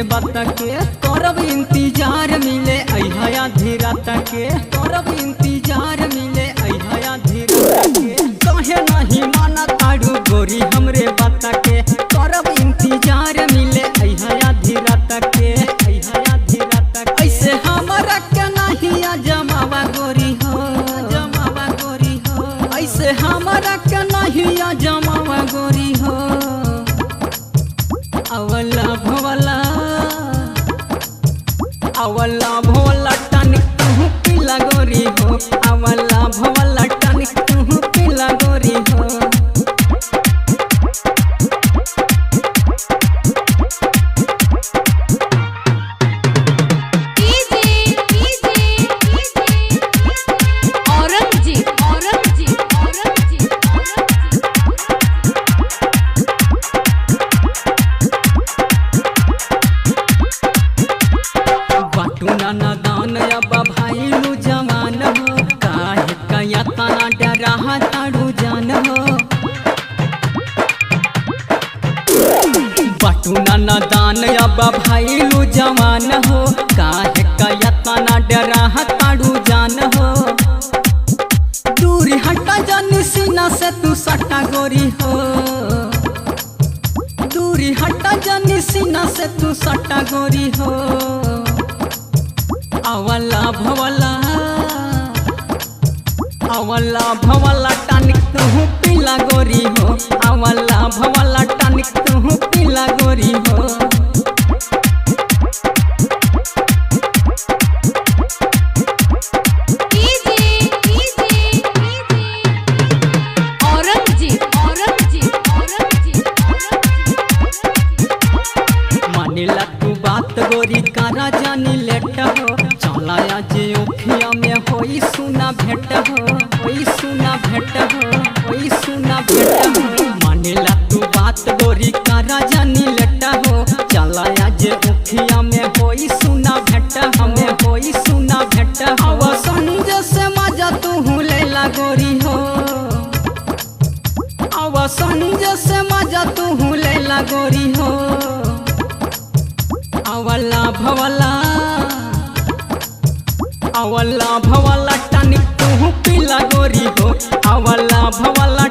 बात के, करब इंतजार मिले अइहा आधी रात के, करब इंतजार मिले अइहा आधी रात के। कहे नहीं माना तारू गोरी हमरे बात के, करब इंतजार मिले अइहा आधी रात के, अइहा आधी रात के। ऐसे हमरा के नहीं जमावा गोरी हो, जमावा गोरी हो, ऐसे हमरा के नहीं जमावा गोरी हो। अवला भवला, अवला भोला टनिक तुहु पीला गोरी हो, अवला भवला टनिक तुहु पीला गोरी हो। DJ DJ DJ Aurangzeb Aurangzeb Aurangzeb Aurangzeb. बाटू नाना दान अब भाईलू जवान हो, काहे कया ताना डरा ताड़ू जान हो। बाटू नाना दान अब भाईलू जवान हो, काहे कया ताना डरा ताड़ू जान हो। दूरी हटा जानी सीना से तू सटा गोरी हो, दूरी हटा जानी सीना से तू सटा गोरी हो। अवला भवला, अवला भवला टनिक तुहु पीला गोरी हो, अवला भवला टनिक तुहु पीला गोरी हो। DJ DJ DJ Aurangzeb Aurangzeb Aurangzeb Aurangzeb. मानिला तू बात गोरी कारा जानी लेट हो, चला आज ओखिया में होई सुना भेट हो, होई सुना भेट हो, होई सुना भेट हो। मानिला तू बात गोरी कारा जानी लेट हो, चला आज ओखिया में होई सुना भेट, हमें होई सुना भेट। आवा संजय से मजा तू लेला गोरी हो, आवा संजय से मजा तू लेला गोरी हो। अवला भवला, अवला भवला टनिक तुहु पीला गोरी हो, अवला भवला।